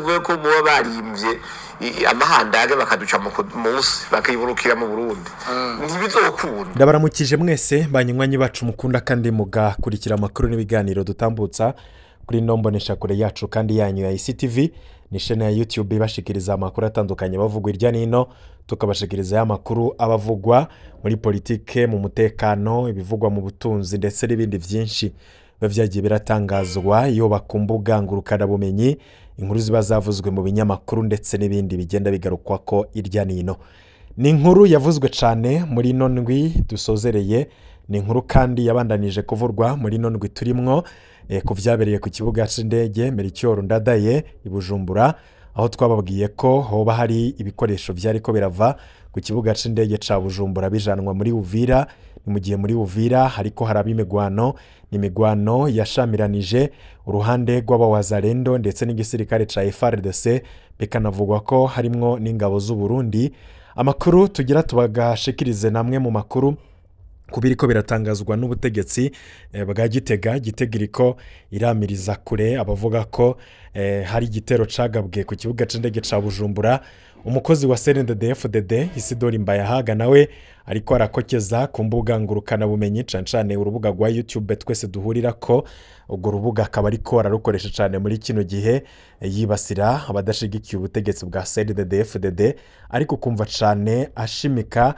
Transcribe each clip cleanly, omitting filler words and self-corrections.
Tuvuge ko muba barimvye amahandage bakaduca munsi, bakiburukira mu Burundi, ntibizokunda. Ndabaramukije mwese banywanyi bacu mukunda kandi mugakurikira amakuru n'ibiganiro dutambutsa kuri ino mboneshakure yacu kandi yanyu ya ICTV. Ni chaîne ya YouTube ibashikiriza amakuru atandukanye bavugwa irya nino, tukabashikiriza amakuru abavugwa muri politike, mu mutekano, ibivugwa mu butunzi ndetse n'ibindi byinshi biba byagiye biratangazwa yoba ku mbuga ngurukanabumenyi, inkuru ziba zavuzwe mu binyamakuru ndetse n'ibindi bigenda bigarukwa ko irya nino. Ni inkuru yavuzwe cyane muri ino ndwi dusozereye, ni inkuru kandi yabandanije kuvurwa muri ino ndwi turimwo, ku byabereye ku kibuga cy'indege Melchior Ndadaye i Bujumbura, aho twababwiye ko hoba hari ibikoresho byari ko birava ku kibuga cy'indege ca Bujumbura bijanwa muri Uvira. Ni mu gihe muri Uvira hariko haraba imigwano, ni imigwano yashamiranije uruhande rw'abawazalendo ndetse n'igisirikare ca FARDC, bikanavugwa ko harimwo n'ingabo z'u Burundi. Amakuru tugira tubagashikirize namwe mu makuru kubiriko biratangazwa n'ubutegetsi bwa Gitega. Gitega iriko iramiriza kure abavuga ko hari igitero cagabwe ku kibuga c'indege ca Bujumbura. Umukozi wa CNDD-FDD Isidori Mbayahaga nawe ariko arakokeza ku mbuga ngurukanabumenyi, cane cane urubuga rwa YouTube twese duhurira ko urwo rubuga akaba ariko ararukoresha cane muri kino gihe, yibasira abadashigikiye ubutegetsi bwa CNDD-FDD, ariko kumva cane ashimika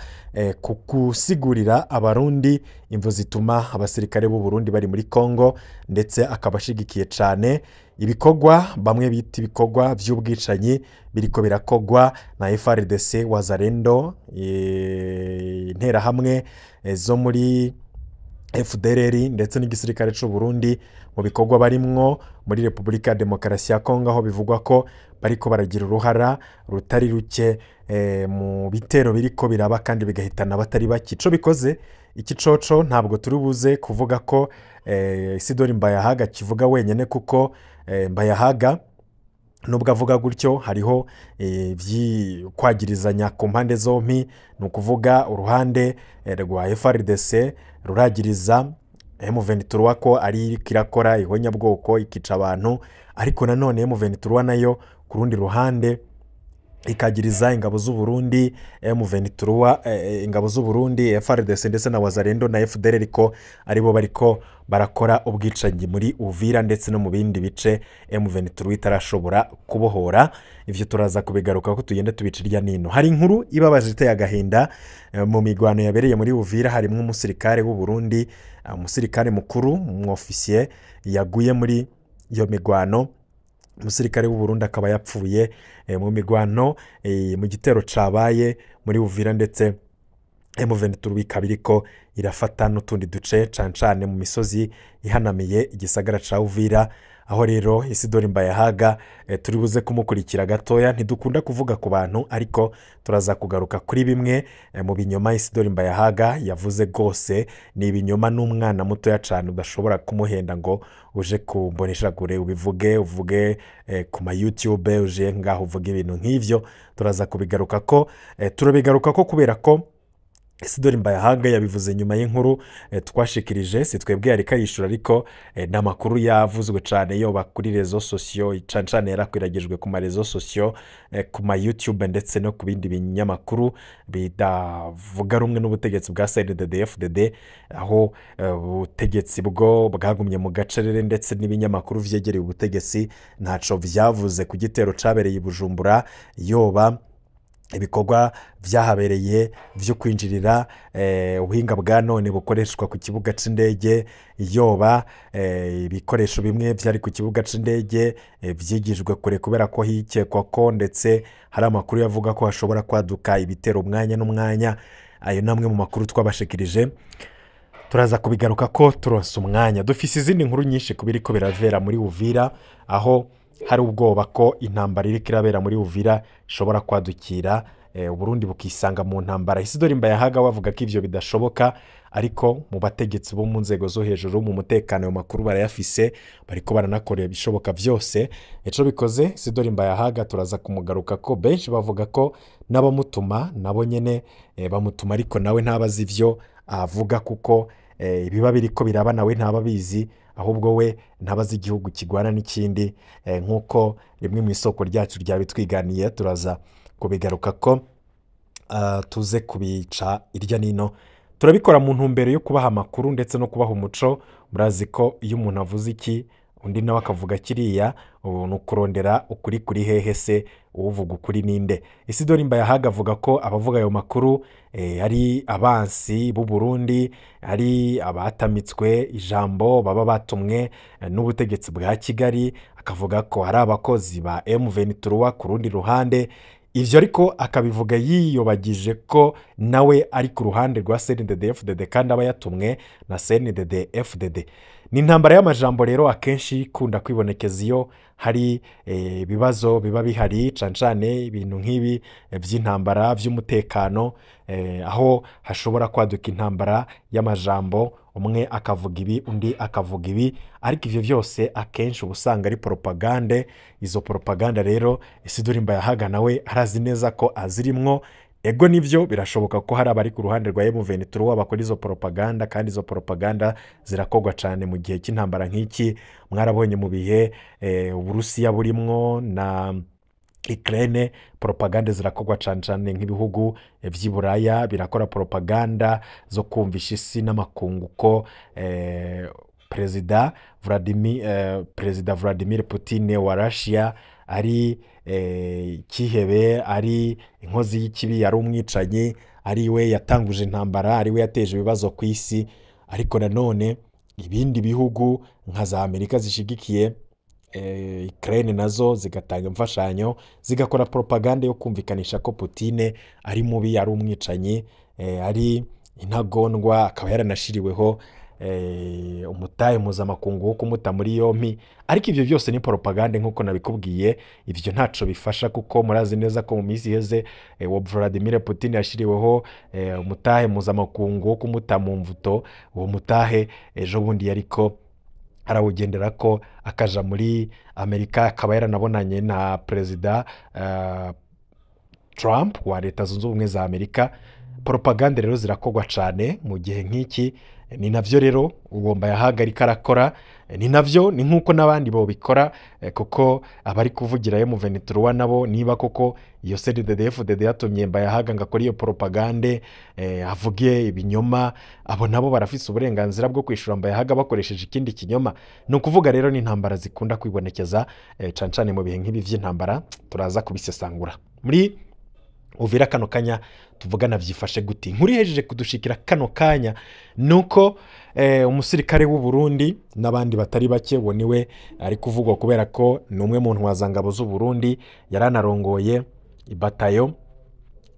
ku gusigurira abarundi imvo zituma abasirikare b'u Burundi bari muri Congo, ndetse akaba ashigikiye cane ibikorwa bamwe bita ibikorwa by'ubwicanyi biriko birakogwa na FARDC, Wazalendo, interahamwe zo muri FDLR ndetse n'igisirikare c'u Burundi mu bikorwa barimwo muri Repubulika ya Demokarasi ya Kongo, aho bivugwa ko bariko baragira uruhara rutari ruke mu bitero biriko biraba kandi bigahitana abatari bake. Ico bikoze iki coco ntabwo turi buze kuvuga ko Isidori Mbayahaga kivuga wenyene, kuko Mbayahaga nubwo avuga gutyo hariho kwagirizanya ku mpande zompi. Ni ukuvuga uruhande rwa FARDC ruragiriza M23 ko ari kirakora ihonyabwoko ikica abantu, ariko nanone M23 nayo ku rundi ruhande ikagiriza ingabo z'u Burundi, M23, ingabo z'u Burundi, FARDC ndetse na Wazalendo na FDLR ko aribo bariko barakora ubwicanyi muri Uvira ndetse no mu bindi bice M23 itarashobora kubohora. Ivyo turaza kubigaruka ko tugenda tubica irya nino. Hari inkuru ibabaje iteye agahinda mu migwano yabereye muri Uvira, harimwo umusirikare w'u Burundi, umusirikare mukuru, umwofisiye yaguye muri iyo migwano. Umusirikare w'u Burundi akaba yapfuye mu migwano, mu gitero cabaye muri Uvira, ndetse M23 ikaba iriko irafata n'utundi duce cane cane mu misozi ihanamiye igisagara ca Uvira. Aho rero Isidori Mbayahaga turi buze kumukurikira gatoya. Ntidukunda kuvuga ku bantu, ariko turaza kugaruka kuri bimwe mu binyoma Isidori Mbayahaga yavuze. Rwose ni ibinyoma n'umwana mutoya cane udashobora kumuhenda ngo uje kumboneshakure ubivuge, uvuge ku ma YouTube, uje ngaho uvuge ibintu nk'ivyo. Turaza kubigaruka ko turabigaruka ko kubera ko Isidori Mbayahaga yabivuze nyuma y'inkuru twashikirije. Si twebwe yariko ayishura, ariko n'amakuru yavuzwe cane yoba kuri réseaux sociaux, cane cane yarakwiragijwe ku ma réseaux sociaux, ku ma YouTube ndetse no ku bindi binyamakuru bidavuga rumwe n'ubutegetsi bwa CNDD-FDD, aho ubutegetsi bwo bwagumye mu gacerere ndetse n'ibinyamakuru vyegereye ubutegetsi ntaco vyavuze ku gitero cabereye i Bujumbura, yoba ibikorwa vyahabereye vyo kwinjirira ubuhinga bwa none bukoreshwa ku kibuga c'indege, yoba ibikoresho bimwe vyari ku kibuga c'indege vyigijwe kure kubera ko hikekwa ko, ndetse hari amakuru yavuga ko hashobora kwaduka ibitero umwanya n'umwanya. Ayo namwe mu makuru twabashikirije, turaza kubigaruka ko turonse umwanya. Dufise izindi nkuru nyinshi kubiriko biravera muri Uvira, aho hari ubwoba ko intambara iriko irabera muri Uvira ishobora kwadukira Uburundi bukisanga mu ntambara. Isidori Mbayahaga bavuga ko ivyo bidashoboka, ariko mu bategetsi bo mu nzego zo hejuru mu mutekano ayo makuru barayafise, bariko baranakorera ibishoboka vyose. Ico bikoze Isidori Mbayahaga turaza kumugaruka ko benshi bavuga ko n'abamutuma nabo nyene bamutuma, ariko nawe ntabazi ivyo avuga kuko ibiba biriko biraba nawe ntaba abizi, ahubwo we ntabazi igihugu kigwana n'ikindi, nk'uko rimwe mu isoko ryacu ryabitwiganiye, turaza kubigaruka ko tuze kubica irya nino. Turabikora mu ntumbero yo kubaha amakuru ndetse no kubaha umuco. Murazi ko iyo umuntu avuze iki undi nawe akavuga kiriya, ubu ni ukurondera ukuri kuri hehe se, uvuga ukuri ninde? Isidori Mbayahaga avuga ko abavuga ayo makuru ari abansi b'u Burundi, ari abatamitswe ijambo baba batumwe n'ubutegetsi bwa Kigali, akavuga ko ari abakozi ba M23 ku rundi ruhande. Ivyo ariko akabivuga yiyobagije ko nawe ari ku ruhande rwa CNDD-FDD kandi aba yatumwe na CNDD-FDD. Ni intambara y'amajambo rero akenshi ikunda kwibonekeza iyo hari ibibazo biba bihari, cane cane ibintu nk'ibi vy'intambara vy'umutekano, aho hashobora kwaduka intambara y'amajambo, umwe akavuga ibi undi akavuga ibi, ariko ivyo vyose akenshi uba usanga ari propagande. Izo propaganda rero Isidori Mbayahaga nawe arazi neza ko azirimwo. Ego nivyo, birashoboka ko hari abari ku ruhande rwa M23 bakora izo propaganda, kandi izo propaganda zirakogwa cane mu gihe cy'intambara nk'iki. Mwarabonye mu bihe Uburusiya burimwo na Ukraine, propaganda zirakogwa cane cane nk'ibihugu vy'i Buraya birakora propaganda zo kumvisha isi n'amakungu ko Perezida Vladimir Putin wa Russia ari ikihebe, ari inkozi y'ikibi, ari umwicanyi, ari we yatanguje intambara, ari we yateje ibibazo ku isi. Ariko nanone ibindi bihugu nka za Amerika zishigikiye Ukraine nazo zigatanga imfashanyo, zigakora propaganda yo kumvikanisha ko Putin ari mubi, ari umwicanyi, ari intagondwa, akaba yaranashiriweho umutahe mpuzamakungu wo kumuta muri yompi. Ariko ivyo byose ni propaganda nk'uko nabikubwiye, ivyo ntaco bifasha kuko murazi neza ko mu minsi iheze wa Vladimir Putin yashiriweho umutahe mpuzamakungu wo kumuta mu mvuto. Uwo mutahe ejo bundi yariko arawugendera ko akaja muri Amerika, akaba yaranabonanye na Perezida Trump wa Leta Zunze Ubumwe za Amerika. Propaganda rero zirakogwa cane mu gihe nk'iki, ni navyo rero uwo Mbayahaga ariko arakora, ni navyo, ni nk'uko n'abandi bobikora, kuko abari kuvugira M23 nabo niba koko iyo CNDD-FDD yatumye Mbayahaga ngo akore iyo propagande, avuge ibinyoma, abo nabo barafise uburenganzira bwo kwishura Mbayahaga bakoresheje ikindi kinyoma. Ni ukuvuga rero ni intambara zikunda kwibonekeza cane cane mu bihe nk'ibi vy'intambara, turaza kubisesangura. Muri Uvira kano kanya tuvugana vyifashe gute? Inkuru ihejeje kudushikira kano kanya nuko umusirikare w'u Burundi n'abandi batari bake, uwo niwe ari kuvugwa kubera ko ni umwe mu ntwazangabo z'u Burundi, yaranarongoye ibatayo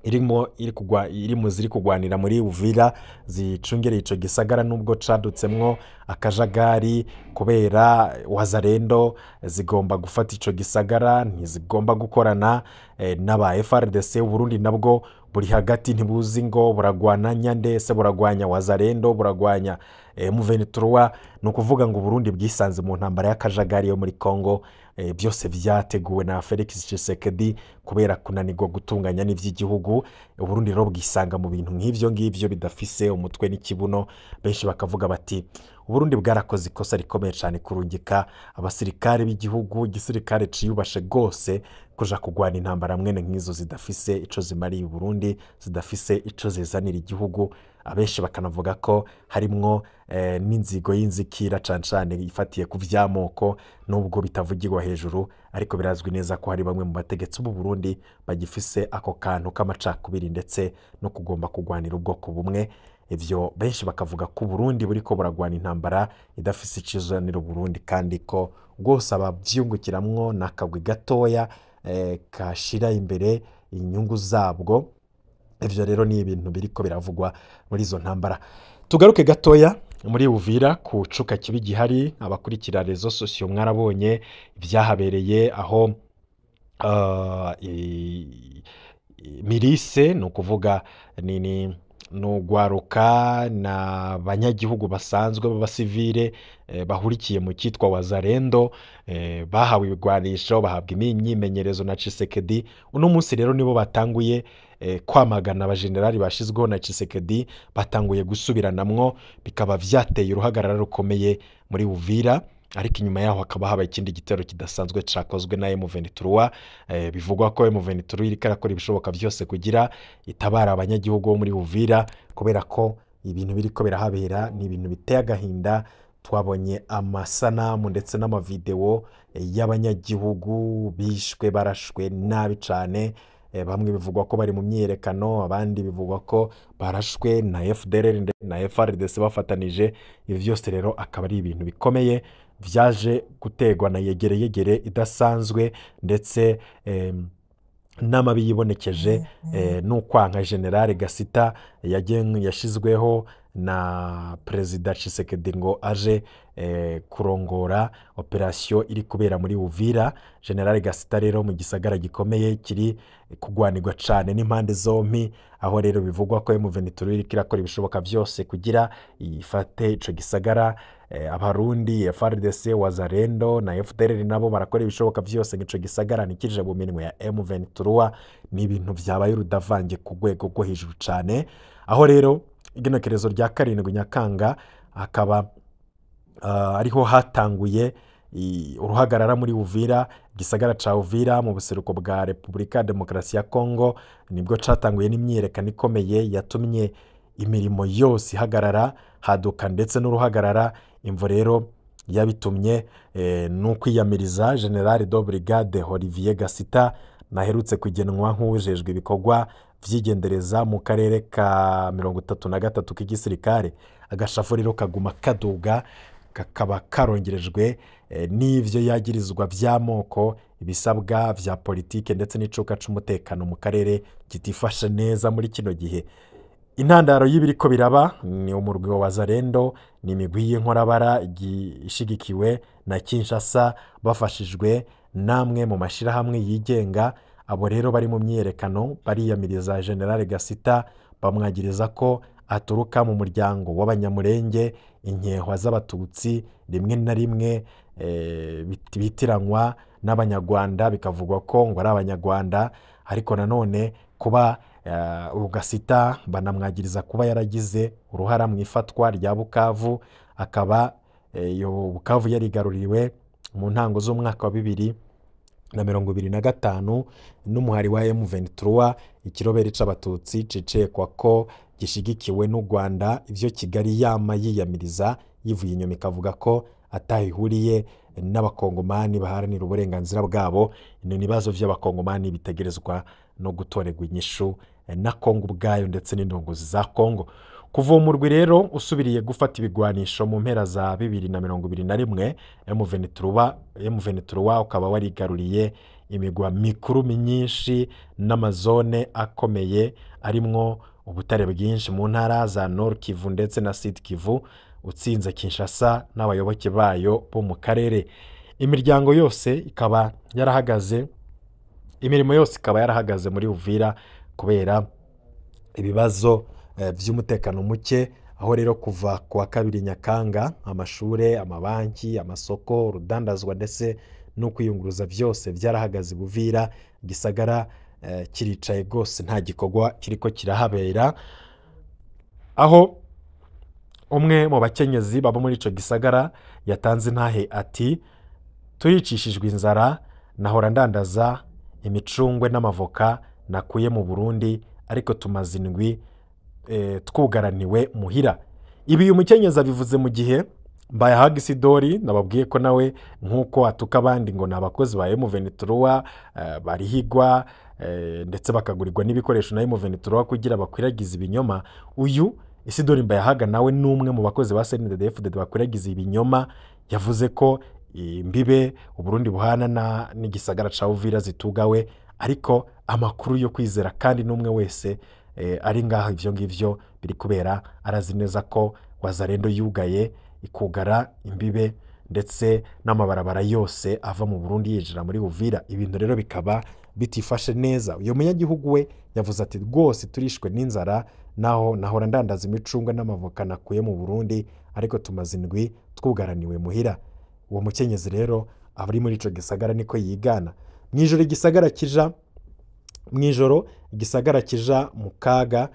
irimo iri kugwa iri mu ziri kugwanira muri Uvira zicungereye ico gisagara, nubwo cadutsemwo akajagari kubera Wazalendo zigomba gufata ico gisagara, ntizigomba gukorana n'aba FARDC. Uburundi nabwo buri hagati, ntibuzi ngo buragwana nyande, se buragwanya Wazalendo, buragwanya M23. Ni ukuvuga ngo Uburundi bwisanze mu ntambara y'akajagari yo muri Congo, byose vyateguwe na Felix Tshisekedi kubera kunanirwa gutunganya n'ivy'igihugu. Uburundi rero bwisanga mu bintu nk'ivyo ngivyo bidafise umutwe n'ikibuno. Benshi bakavuga bati Uburundi bwarakoze ikosa rikomeye cane kurungika abasirikare b'igihugu, igisirikare ciyubashe gose, kuja kugwana intambara mwene nk'izo zidafise ico zimariye Uburundi, zidafise ico zizanira igihugu. Abenshi bakanavuga ko harimwo n'inzigo y'inzikira cane cane ifatiye ku vy'amoko, nubwo bitavugirwa hejuru, ariko birazwi neza ko hari bamwe mu bategetsi b'u Burundi bagifise ako kantu k'amacakubiri ndetse no kugomba kugwanira ubwoko bumwe. Ivyo benshi bakavuga ko Uburundi buriko buragwana intambara idafise icizanira Uburundi, kandi ko rwose abavyungukiramwo n'akagwi gatoya kashira imbere inyungu zabwo. Ivyo rero ni ibintu biriko biravugwa muri izo ntambara. Tugaruke gatoya muri Uvira ku cuka kibi gihari. Abakurikira réseaux sociaux mwarabonye ivyahabereye, aho milice, ni ukuvuga ni Ni ugwaruka na banyagihugu basanzwe b'abasivile bahurikiye mu cyitwa Wazalendo, bahawe ibigwanisho, bahabwa imyimenyerezo na Tshisekedi. Uno munsi rero nibo batanguye kwamagana abajenerali bashizweho na Tshisekedi, batanguye gusubiranamwo, bikaba vyateye uruhagarara rukomeye muri Uvira. Ariko inyuma yaho hakaba habaye ikindi gitero kidasanzwe cakozwe na M23. Bivugwa ko M23 iriko irakora ibishoboka byose kugira itabara abanyagihugu bo muri Uvira, kubera ko ibintu biriko birahabera ni ibintu biteye agahinda. Twabonye amasanamu ndetse n'amavideo y'abanyagihugu bishwe, barashwe nabi cane. Bamwe bivugwa ko bari mu myiyerekano, abandi bivugwa ko barashwe na FDLR na FARDC bafatanije. Ibi byose rero akaba ari ibintu bikomeye vyaje gutegwa na yegere yegere idasanzwe, ndetse n'amabi yibonekeje n'ukwanka General Gasita yashizweho na Perezida Tshisekedi ngo aje kurongora operasiyo iri kubera muri Uvira. General Gasita rero mu gisagara gikomeye kiri kugwanirwa cane n'impande zompi, aho rero bivugwa ko M23 iriko irakora ibishoboka byose kugira ifate ico gisagara. Abarundi, FARDC, Wazalendo na FDLR nabo barakora ibishoboka byose ngo ico gisagara ntikije mu minwe ya M23. Ni ibintu vyabaye urudavange ku rwego rwo hejuru cane, aho rero igenekerezo rya 7 Nyakanga akaba ariho hatanguye uruhagarara muri Uvira, gisagara ca Uvira mu buseruko bwa Repubulika ya Demokarasi ya Kongo. Nibwo catanguye n'imyiyerekano ikomeye yatumye imirimo yose ihagarara, haduka ndetse n'uruhagarara. Imvo rero yabitumye n'ukwiyamiriza General de Brigade Olivier Gasita naherutse kugenwa nk'uwujejwe ibikorwa vyigendereza mu karere ka 33 k'igisirikare. Agashafu rero kaguma kaduga, kakaba karongerejwe n'ivyo yagirizwa vy'amoko, ibisabwa vya politike ndetse n'icuka c'umutekano mu karere kitifashe neza muri kino gihe. Intandaro y'ibiriko biraba ni umurwi wa Wazalendo, ni imigwi y'inkorabara ishigikiwe na Kinshasa bafashijwe namwe mu mashirahamwe yigenga. Abo rero bari mu myiyerekano bariyamiriza General Gasita, bamwagiriza ko aturuka mu muryango w'abanyamurenge, inkehwa z'abatutsi rimwe na rimwe bitiranywa n'abanyarwanda, bikavugwa ko ngo ari abanyarwanda. Ariko nanone kuba Gasita banamwagiriza kuba yaragize uruhara mu ifatwa rya Bukavu, akaba iyo Bukavu yarigaruriwe mu ntango z'umwaka wa 2025 n'umuhari wa M23, ikirobere c'abatutsi cicekwa ko gishigikiwe n'u Rwanda. Ivyo Kigali yama yiyamiriza yivuye inyuma ikavuga ko atahihuriye n'abakongomani baharanira uburenganzira bwabo. Ni ibibazo vy'abakongomani bitegerezwa no gutorerwa inyishu na Kongo ubwayo ndetse n'indongozi za Kongo. Kuva uwo murwi rero usubiriye gufata ibigwanisho mu mpera za 2021, M23 ukaba warigaruriye imigwa mikuru myinshi n'amazone akomeye arimwo ubutare bwinshi mu ntara za Nord Kivu ndetse na Sud Kivu, utsinze Kinshasa n'abayoboke bayo bo mu karere. Imiryango yose ikaba yarahagaze, imirimo yose ikaba yarahagaze muri Uvira kubera ibibazo vy'umutekano muke. Aho rero kuva kuwa 2 Nyakanga amashure, amabanki, amasoko, urudandazwa ndetse no kwiyunguruza vyose vyarahagaze. Buvira gisagara kiricaye gose, nta gikorwa kiriko kirahabera. Aho umwe mu bakenyezi baba muri ico gisagara yatanze intahe ati: turicishijwe inzara, nahora ndandaza imicungwe n'amavoka nakuye mu Burundi, ariko tumaze indwi twugaraniwe muhira. Ibi uyu mukenyezi abivuze mu gihe Mbayahaga Isidori nababwiye ko nawe nk'uko atuka abandi ngo ni abakozi ba M23 barihigwa ndetse bakagurirwa n'ibikoresho na M23 kugira bakwiragize ibinyoma. Uyu Isidori Mbayahaga nawe ni umwe mu bakozi ba CNDD-FDD bakwiragiza ibinyoma. Yavuze ko imbibe Uburundi buhana n'igisagara ca Uvira zitugawe, ariko amakuru yo kwizera kandi n'umwe wese ari ngaho ivyo ngivyo biri kubera arazi neza ko Wazalendo yugaye ikugara imbibe ndetse n'amabarabara yose ava mu Burundi yinjira muri Uvira. Ibintu rero bikaba bitifashe neza. Uyu munyagihugu we yavuze ati rwose turishwe n'inzara, naho nahora ndandaza imicungwe n'amavoka nakuye mu Burundi, ariko tumaze indwi twugaraniwe muhira. Uwo mukenyezi rero abari muri ico gisagara niko yigana. Mw'ijoro igisagara kija mw'ijoro igisagara kija mu kaga,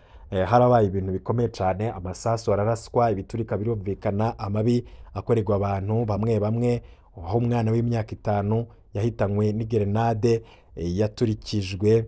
harabaye ibintu bikomeye cyane, amasasu araraswa, ibiturika birumvikana, amabi akorerwa abantu bamwe bamwe, aho umwana w'imyaka 5 yahitanywe n'igerenade yaturikijwe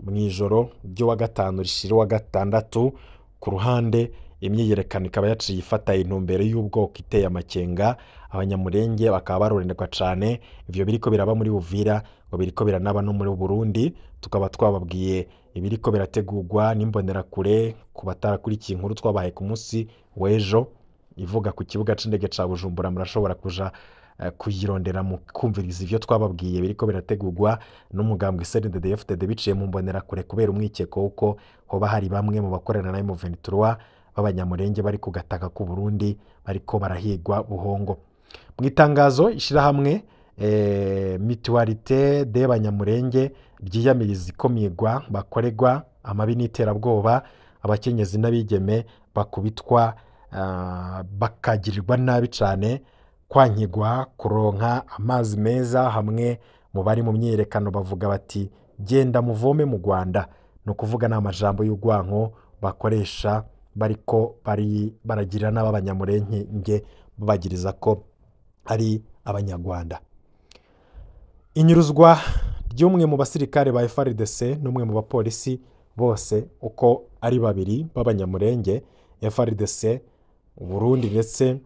mw'ijoro ry'uwa gatanu rishira uwa gatandatu. Ku ruhande imyiyerekano ikaba yaciye ifata intumbero y'ubwoko iteye amakenga, abanyamurenge bakaba baronerwa cyane. Ivyo biriko biraba muri Uvira ngo biriko biranaba no muri Burundi. Tukaba twababwiye ibiriko birategurwa n'imbonerakure ku batarakurikiye inkuru twabahaye ku munsi w'ejo ivuga ku kibuga c'indege ca Bujumbura. Murashobora kuja kuyirondera mu kumviriza ivyo twababwiye biriko birategurwa n'umugambwe CNDD-FDD biciye mu mbonerakure, kubera umwikeko uko hoba hari bamwe mu bakorana na M23 b'abanyamurenge bari ku gataka k'u Burundi bariko barahigwa buhongo. Mu itangazo ishirahamwe Mutualité des Banyamurenge ryiyamiriza ikomigwa bakorerwa amabi n'iterabwoba, abakenyezi n'abigeme bakubitwa, bakagirirwa nabi cane, kwankigwa kuronka amazi meza. Hamwe mu bari mu myiyerekano bavuga bati genda muvome mu Rwanda. Ni ukuvuga ni amajambo y'urwanko bakoresha bariko baragira n'ab'abanyamurenge babagiriza ko ari abanyarwanda. Inyuruzwa ry'umwe mu basirikare ba FARDC n'umwe mu bapolisi bose uko ari babiri b'abanyamurenge, FARDC, Burundi ndetse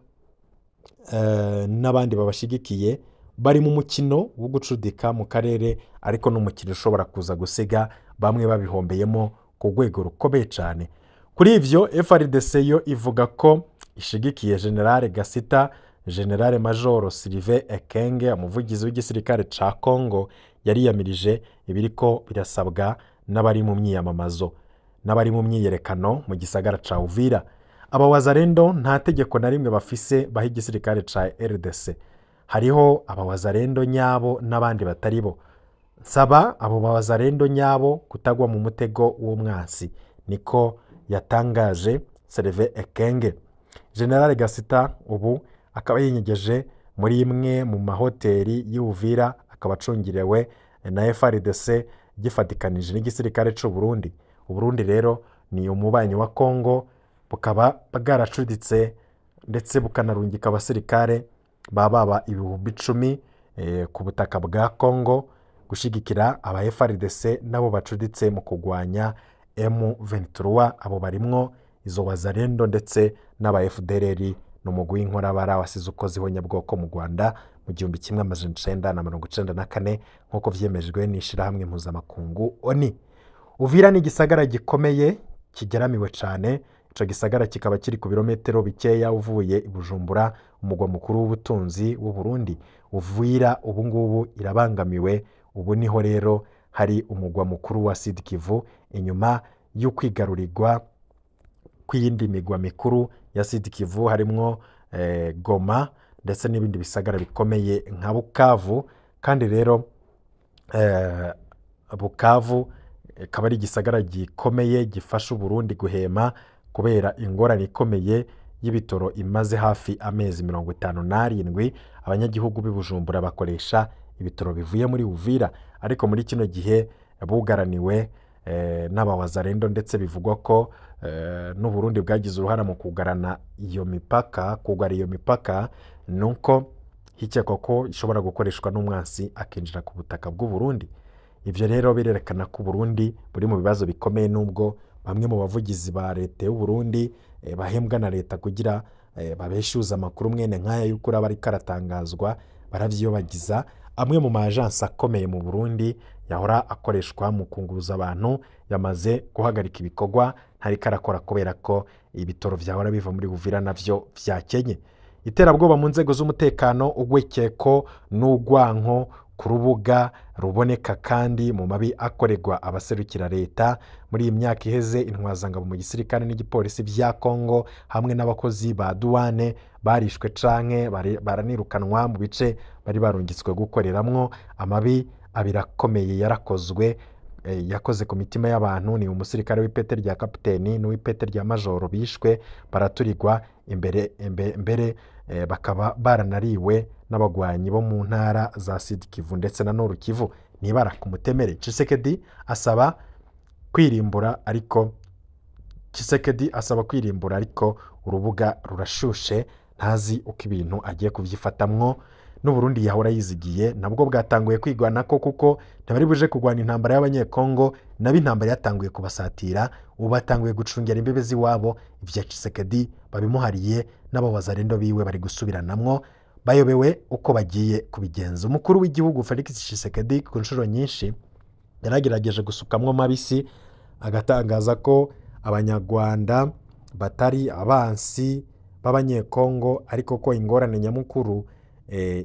n'abandi babashigikiye bari mu mukino wo gucudika mu karere, ariko n'umukino ushobora kuza gusiga bamwe babihombeyemo ku rwego rukomeye cyane. Kuri ivyo FARDC yo ivuga ko ishigikiye General Gasita. General Major Sylvain Ekenge, umuvugizi w'igisirikare ca Congo, yariyamirije ibiriko birasabwa n'abari mu myiyamamazo n'abari mu myiyerekano mu gisagara ca Uvira. Aba wazalendo nta tegeko na rimwe bafise baha igisirikare ca RDC. Hariho aba wazalendo nyabo n'abandi batari bo. Nsaba abo bawazalendo nyabo kutagwa mu mutego w'umwansi, niko yatangaje Sylvain Ekenge. General Gasita ubu akaba yinyegeje muri imwe mu mahoteli y'Uvira, akaba acungirewe na FARDC gifatikanije n'igisirikare c'u Burundi. Uburundi rero ni umubanyi wa Congo, bukaba bwaracuditse ndetse bukanarungika abasirikare baba 10,000 ku butaka bwa Congo gushigikira aba FARDC nabo bacuditse mu kugwanya M23. Abo barimwo izo wazalendo ndetse n'aba FDLR n'umugwi w'inkorabara wasize ukoze ihonyabwoko mu Rwanda mu 1994 nk'uko vyemejwe n'ishirahamwe mpuzamakungu ONU. Uvira ni igisagara gikomeye kigeramiwe cyane. Ico gisagara kikaba kiri ku birometero bikeya uvuye i Bujumbura, umugwa mukuru w'ubutunzi w'u Burundi. Uvira ubu ngubu irabangamiwe, ubu niho rero hari umugwa mukuru wa Sud Kivu inyuma y'ukwigarurirwa kw'iyindi migwa mikuru ya Sud Kivu harimwo Goma ndetse n'ibindi bisagara bikomeye nka Bukavu. Kandi rero Bukavu ikaba ari igisagara gikomeye gifasha Uburundi guhema kubera ingorane ikomeye y'ibitoro imaze hafi amezi 57. Abanyagihugu b'i Bujumbura bakoresha ibitoro bivuye muri Uvira, ariko muri kino gihe bugaraniwe n'abawazalendo, ndetse bivugwa ko n'u Burundi bwagize uruhara mu kugarana iyo mipaka. Kugara iyo mipaka nuko hikekwa ko ishobora gukoreshwa n'umwansi akinjira ku butaka bw'u Burundi. Ivyo rero birerekana ko Burundi buri mu bibazo bikomeye, nubwo bamwe mu bavugizi ba leta y'u Burundi bahembwa na leta kugira babeshuza amakuru mwene nk'aya y'ukuri aba ariko aratangazwa, baravyiyobagiza. Amwe mu ma agence akomeye mu Burundi yahora akoreshwa mu kunguruza abantu yamaze guhagarika ibikorwa, ntariko arakora kubera ko ibitoro vyahora biva muri Uvira navyo vyakenye. Iterabwoba mu nzego z'umutekano, ugwekeko n'ugwanko ku rubuga ruboneka kandi mu mabi akorerwa abaserukira leta. Muri iyi myaka iheze intwazangabo mu gisirikare n'igipolisi vya Congo hamwe n'abakozi ba douane barishwe canke baranirukanwa mu bice bari barungitswe gukoreramwo. Amabi abiri akomeye yarakozwe, yakoze ku mitima y'abantu. Ni umusirikare w'ipete rya kapiteni n'uw'ipete rya majoro bishwe baraturirwa imbere mbere, bakaba baranariwe n'abagwanyi bo mu ntara za Sud Kivu ndetse na Nord Kivu. Nibara ku mutemere. Tshisekedi asaba kwirimbura, ariko Tshisekedi asaba kwirimbura, ariko urubuga rurashushe, ntazi uko ibintu agiye kubyifatamwo. N'Uburundi yahora yizigiye nabwo bwatanguye kwigwanako, kuko ntibari buje kurwana intambara y'Abanyekongo, nabo intambara yatanguye kubasatira, ubu batanguye gucungera imbibe z'iwabo. Ivya Tshisekedi babimuhariye, n'abo bazarendo biwe bari gusubiranamwo, bayobewe uko bagiye kubigenza. Umukuru w'igihugu Felix Tshisekedi ku nshuro nyinshi yaragerageje gusukamwo mabisi, agatangaza ko Abanyarwanda batari abansi b'Abanyekongo, ariko ko ingorane nyamukuru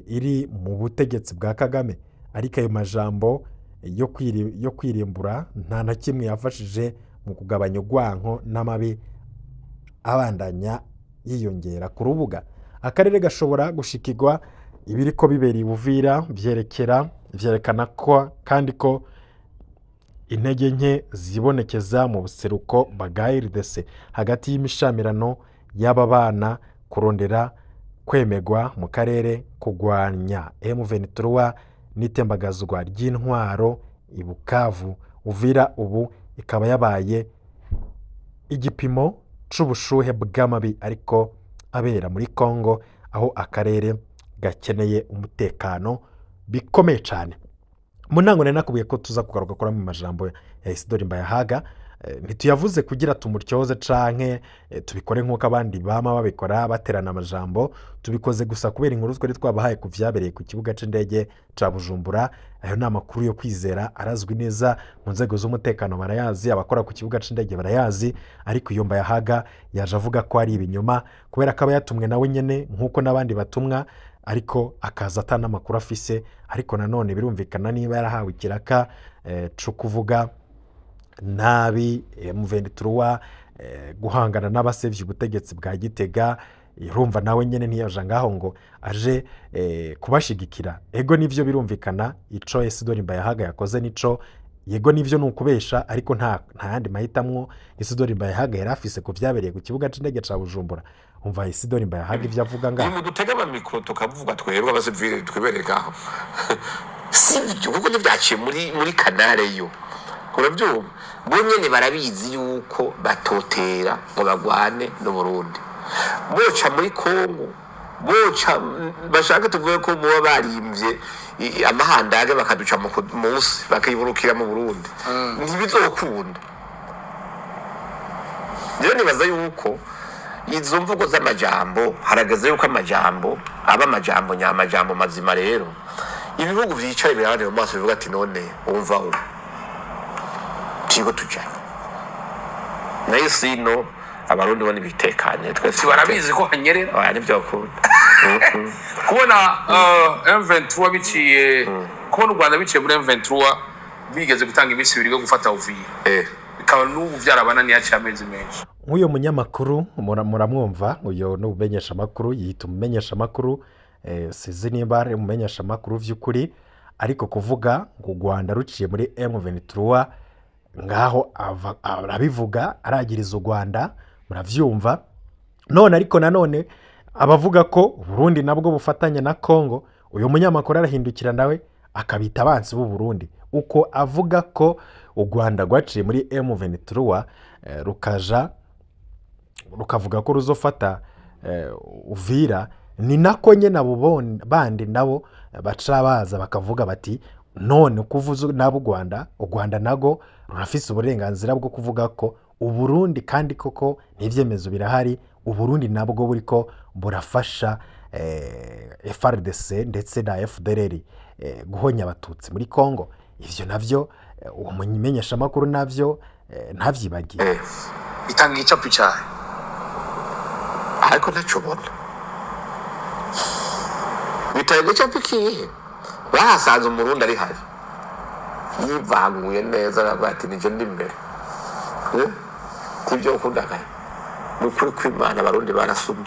iri mu butegetsi bwa Kagame. Ariko ayo majambo yo kwirimbura nta na kimwe yafashije mu kugabanya urwanko n'amabi abandanya yiyongera ku rubuga. Akarere gashobora gushikirwa ibiriko bibera i Buvira vyerekana ko kandi ko intege nke zibonekeza mu buseruko bwa RDC hagati y'imishamirano y'aba bana, kurondera kwemegwa mu karere, kugwanya M23 n'itembagazwa ry'intwaro i Bukavu. Uvira ubu ikaba yabaye igipimo c'ubushuhe bw'amabi ariko abera muri Kongo, aho akarere gakeneye umutekano bikomeye cyane. Mu ntango nari nakubwiye ko tuza kugaruka kuri amwe mu majambo ya Isidore Mbayahaga. Ntituyavuze kugira tumutyoze canke tubikore nk'uko abandi bama babikora baterana amajambo, tubikoze gusa kubera inkuru twari twabahaye ku vyabereye ku kibuga c'indege ca Bujumbura. Ayo ni amakuru yo kwizera, arazwi neza mu nzego z'umutekano barayazi, abakora ku kibuga c'indege barayazi. Ariko iyo Mbayahaga yaje avuga ko ari ibinyoma, kubera ko aba yatumwe nawe nyene nk'uko n'abandi batumwa, ariko akaza ata n'amakuru afise. Ariko nanone birumvikana niba yarahawe ikiraka co kuvuga nabi M23, guhangana n'abasevye ubutegetsi bwa Gitega, urumva nawe nyene ntiyaja ngaho ngo aje kubashigikira. Ego nivyo birumvikana ico Isidore Mbayahaga yakoze nico, yego nivyo nukubesha, ariko nta yandi mahitamwo Isidore Mbayahaga yari afise ku vyabereye ku kibuga c'indege ca Bujumbura. Umva Isidore Mbayahaga ivyo avuga ngaho. Ni dutega amamikoro tukavuga twebwe abasivile twibereye ngaho, sivyo? Kuko ntibyaciye muri canal yo, urabyumva, bo nyene barabizi yuko batotera ngo bagwane n'Uburundi, boca muri Kongo, boca bashaka tuvuge ko muba barimvye amahandage bakaduca munsi bakiburukira mu Burundi, ntibizokunda. Rero nibaza yuko izo mvugo z'amajambo, harageze yuko amajambo aba amajambo nyamajambo mazima. Rero ibihugu vyicaye birabanira mu maso, bivuga ati: "None wumva ubu turiko tujayo?" Nayo sino Abarundi bo nibitekanye twese. Barabizi ko hanyerera. Oya, nivyo bakunda. Kubona M23 biciye, kubona u Rwanda biciye muri M23 bigeze gutanga iminsi 2 yo gufata Uvira, bikaba n'ubu byarabananiye, haciye amezi menshi. Nk'uyu munyamakuru muramwumva, uyu ni umumenyeshamakuru, yiyita umumenyeshamakuru, sinzi nimba ari umumenyeshamakuru vy'ukuri, ariko kuvuga ngo u Rwanda ruciye muri M23 ngaho arabivuga, aragiriza u Rwanda, muravyumva. None ariko nanone abavuga ko Burundi nabwo bufatanya na Kongo, uyu munyamakuru arahindukira nawe akabita abansi b'u Burundi. Uko avuga ko u Rwanda rwaciye muri M23, rukaja rukavuga ko ruzofata Uvira, ni nako nyene abo bandi nabo baca baza bakavuga bati: "None kuvuza nabo u Rwanda, u Rwanda nago rurafise uburenganzira bwo kuvuga ko Uburundi, kandi koko n'ivyemezo birahari, Uburundi nabwo buriko burafasha FARDC ndetse na FDLR guhonya Abatutsi muri Kongo." Ivyo navyo uwo mumenyeshamakuru navyo ntavyibagiye. Bitanga igicapo cyayo. Ariko ntacyo ubona bitaye gucapa ikihe, bahasanze Umurundi ari hari yivanguye neza, aravuga ati: "Nije ndi imbere." Kubyo ukundagaye ni ukuri kw'Imana, Abarundi barasumye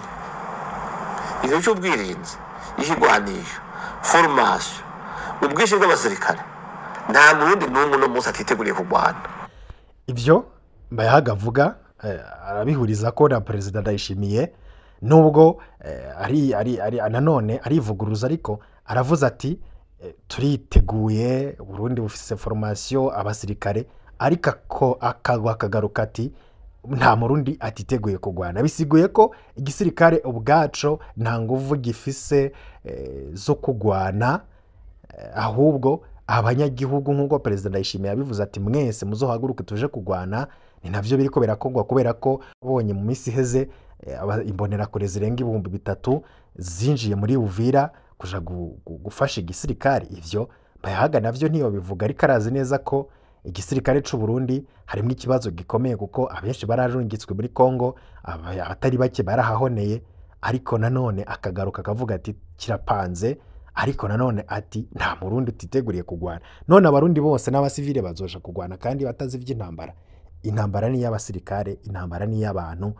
ikintu cy'ubwirinzi, ihigwanisho, formation, ubwinshi bw'abasirikare. Nta murundi n'umwe uno munsi atiteguriye kurwana. Ibyo Mbayahaga avuga arabihuriza ko na Perezida Ndayishimiye, nubwo ari nanone arivuguruza, ariko aravuze ati turiteguye, Burundi bufise formation abasirikare, ariko ako akagwa akagaruka ati nta murundi atiteguye kurwana. Bisiguye ko igisirikare ubwaco nta nguvu gifise zo kurwana, ahubwo abanyagihugu nk'uko Perezida Ndayishimiye yabivuze ati mwese muzohaguruke tuje kurwana. Ni navyo biriko birakorwa, kubera ko bonye mu minsi iheze imbonerakure zirenga 3000 zinjiye muri Uvira kuja gufasha igisirikare. Ivyo Mbayahaga navyo ntiyobivuga, ariko arazi neza ko igisirikare c'u Burundi harimo ikibazo gikomeye, kuko abenshi bararungitswe muri Kongo, abatari bake barahahoneye. Ariko nanone akagaruka akavuga ati kirapanze, ariko nanone ati nta murundi utiteguriye kurwana. None abarundi bose n'abasivile bazoja kurwana kandi batazi ivy'intambara? Intambara ni iy'abasirikare, intambara ni iy'abantu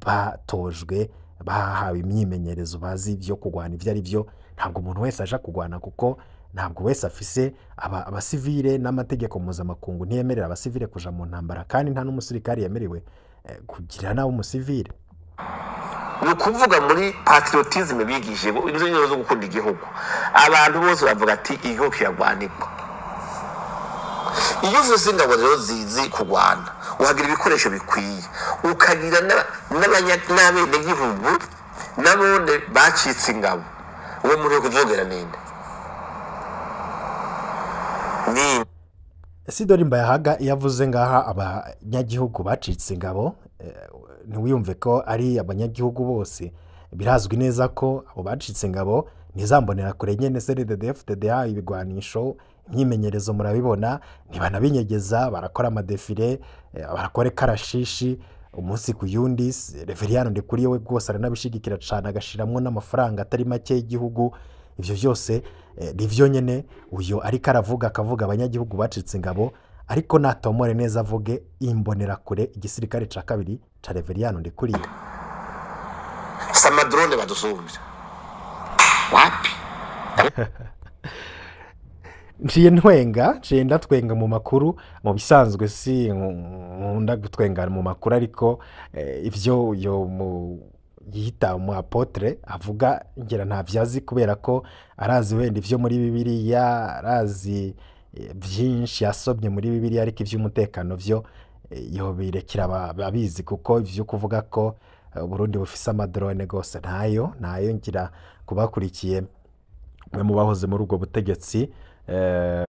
batojwe, bahawe imyimenyerezo, bazi ibyo kurwana ibyo ari byo. Ntabwo umuntu wese aja kurwana, kuko ntabwo wese afise abasivile, n'amategeko mpuzamakungu ntiyemerera abasivile kuja mu ntambara, kandi nta n'umusirikare yemerewe kugira nabi umusivile. Ni ukuvuga muri patriotisme bigishije inzo zo gukunda igihugu, abantu bose bavuga ati igihugu kiragwanirwa. Iyo ufise ingabo rero zizi kurwana, uhagira ibikoresho bikwiye, ukagira n'abenegihugu nabone bacitse ingabo, uwo muntu yo kuvogera ninde? Ninde? Isidori Mbayahaga iyo avuze ngaha abanyagihugu bacitse ingabo, ntiwiyumve ko ari abanyagihugu bose. Birazwi neza ko abo bacitse ingabo ntizambonera kure nyene CNDD-FDD, ibigwanisho, imyimenyerezo murabibona, ntibanabinyegeza, barakora amadefile, barakora karashishi umunsi ku yundi. Reveriyano Ndikuriyo we rwose aranabishigikira cane, agashiramwo n'amafaranga atari make y'igihugu. Ivyo vyose nivyo nyene uyo ariko aravuga, akavuga abanyagihugu bacitse ingabo, ariko natomore neza avuge imbonerakure igisirikare ca kabiri ca Reveriyano Ndikuriyo. Si amadrone badusumbya wapi? Nciye ntwenga, nciye ndatwenga mu makuru. Mu bisanzwe si nkunda gutwenga mu makuru, ariko ivyo uyo mu yita umu apotre avuga ngira ntavyazi, kubera ko arazi wenda ivyo muri Bibiliya, arazi vyinshi yasomye muri Bibiliya, ariko ivy'umutekano vyo yobirekera ababizi, kuko ivyo kuvuga ko Burundi bufise amadrone gose ntayo, ntayo. Ngira kubakurikiye mwe mu bahoze muri ubwo butegetsi,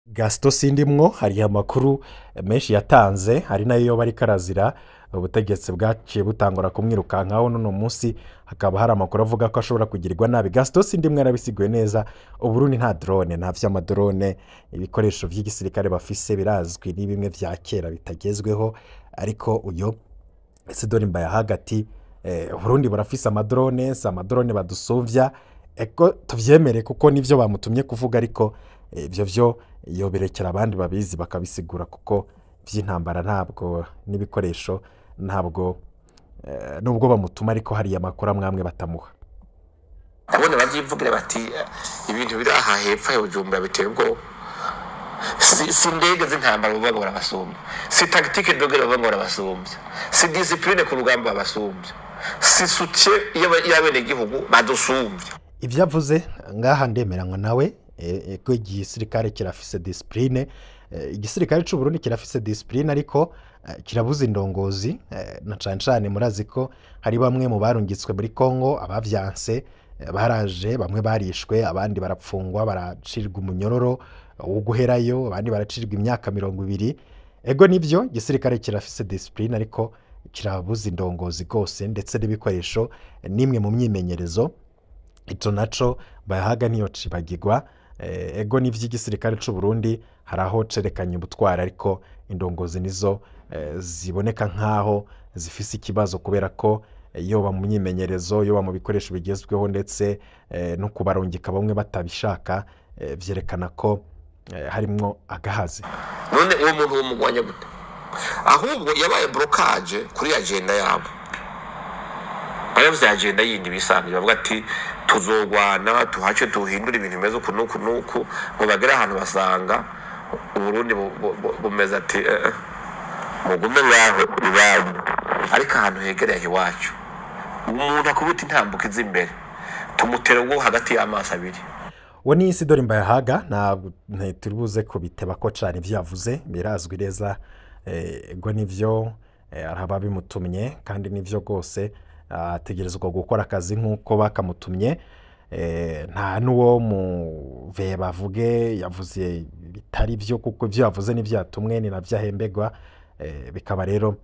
Gaston Sindimwo hari amakuru menshi yatanze, hari nayo yoba ariko arazira ubutegetsi bwaciye butangura kumwirukankaho. N'uno munsi hakaba hari amakuru avuga ko ashobora kugirirwa nabi. Gaston Sindimwo yarabisiguye neza, Uburundi nta drone, nta vy'amadrone, ibikoresho vy'igisirikare bafise birazwi ni bimwe vya kera bitagezweho. Ariko uyo Isidori Mbayahaga ati Uburundi burafise amadrone, si amadrone badusuvya, eko tuvyemere kuko nivyo bamutumye kuvuga, ariko ivyo vyo yobirekera abandi babizi bakabisigura, kuko vy'intambara ntabwo n'ibikoresho ntabwo nubwo bamutuma, ariko hariya amakuru amwamwe batamuha. Ndabona bavyivugira bati ibintu biri aha hepfo ya Bujumbura biteye ubwoba. Si indege z'intambara bavuga ngo barabasumbya, si tactique de guerre bavuga ngo barabasumbya, si discipline ku rugamba babasumbya, si soutien y'abenegihugu badusumbya. Ivyo avuze ngaha ndemeranywa nawe, ko igisirikare kirafise discipline, igisirikare c'u Burundi kirafise discipline, ariko kirabuza indongozi, na cane cane murazi ko hari bamwe mu barungitswe muri Kongo abavyanse, baraje, bamwe barishwe, abandi barapfungwa, baracirwa umunyororo wo guherayo, abandi baracirwa imyaka 20. Ego nivyo igisirikare kirafise discipline, ariko kirabuza indongozi gose, ndetse n'ibikoresho nimwe mu myimenyerezo. Ico naco Mbayahaga niyo cibagirwa. Ego nivyo igisirikare c'u Burundi hari aho cerekanye ubutwari, ariko indongozi nizo ziboneka nkaho zifise ikibazo, kubera ko yoba mu myimenyerezo, yoba mu bikoresho bigezweho, ndetse no kubarungika bamwe batabishaka, vyerekana ko harimwo agahazi. None uwo muntu womugwanya gute? Ahubwo yabaye blocage kuri agenda yabo. Baravuze agenda yindi bisanzwe, bavuga ati tuzogwana tuhace duhindure ibintu bimeze uku n'uku n'uku, ngo bagere ahantu basanga Uburundi bumeze ati mugume ngaho iwanyu, ariko ahantu hegereye iwacu umuntu akubita intambuko iza imbere tumutera ubwo hagati y'amaso abiri. Uwo ni Isidori Mbayahaga, ntabwo turi buze kubiteba ko cyane, ibyo yavuze birazwi neza, ego nivyo, hari ababimutumye kandi nivyo rwose ategerezwa gukora akazi nk'uko bakamutumye. Nta n'uwo muve bavuge yavuze bitari byo, kuko ibyo yavuze n'ibyo yatumwe ni nabyo ahembegwa. Bikaba rero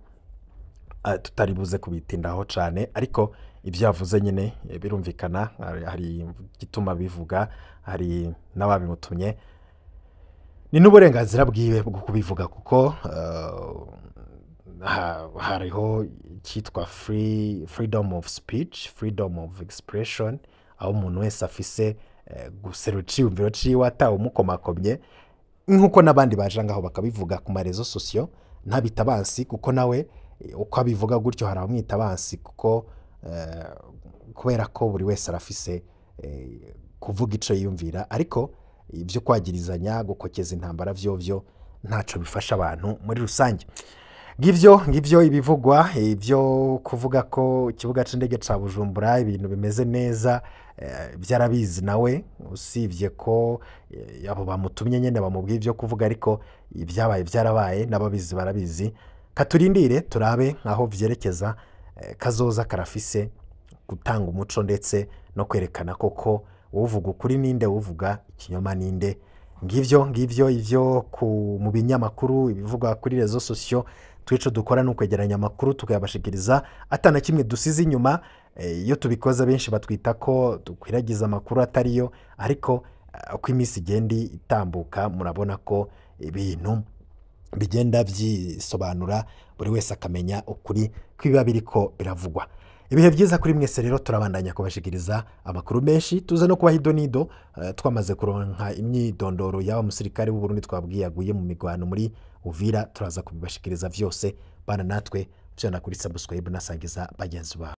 tutari buze kubitindaho cyane, ariko ibyo yavuze nyine birumvikana, hari igituma bivuga, hari n'ababimutumye, ni n'uburenganzira bwiwe bwo kubivuga, kuko hariho icyitwa freedom of speech, freedom of expression, aho umuntu wese afise guserura iciyumviro ciwe atawumukomakomye, nk'uko n'abandi baje ngaho bakabivuga ku ma réseaux sociaux ntabita abansi, kuko nawe uko abivuga gutyo hari abamwita abansi, kuko kubera ko buri wese arafise kuvuga ico yiyumvira. Ariko ibyo kwagirizanya, gukokeza intambara, vyovyo ntaco bifasha abantu muri rusange. Ngivyo ibivugwa, ibyo kuvuga ko ikibuga c'indege ca Bujumbura ibintu bimeze neza, byarabizi nawe, usibye ko abo bamutumye nyene bamubwiye ibyo kuvuga, ariko ibyabaye byarabaye n'ababizi barabizi. Katurindire turabe aho vyerekeza. Kazoza karafise gutanga umuco ndetse no kwerekana koko uvuga ukuri ninde, uvuga ikinyoma ninde. Ngivyo ivyo mu binyamakuru, ibivugwa kuri réseaux sociaux. Twico dukora ni ukwegeranya amakuru tukayabashikiriza atana kimwe dusize inyuma. Iyo tubikoze benshi batwita ko dukwiragiza amakuru atariyo, ariko uko iminsi igenda itambuka murabona ko ibintu bigenda byisobanura, buri wese akamenya ukuri kw'ibiba biriko biravugwa. Ibihe byiza kuri mwese rero, turabandanya kubashikiriza amakuru menshi, tuza no kubaha idonido twamaze kuronka imyidondoro y'aba musirikare w'u Burundi twabwiye yaguye mu migwano muri Uvira. Turaza kubibashikiriza vyose. Bana natwe vyona kuri subscribe, nasangiza bagenzi bawe.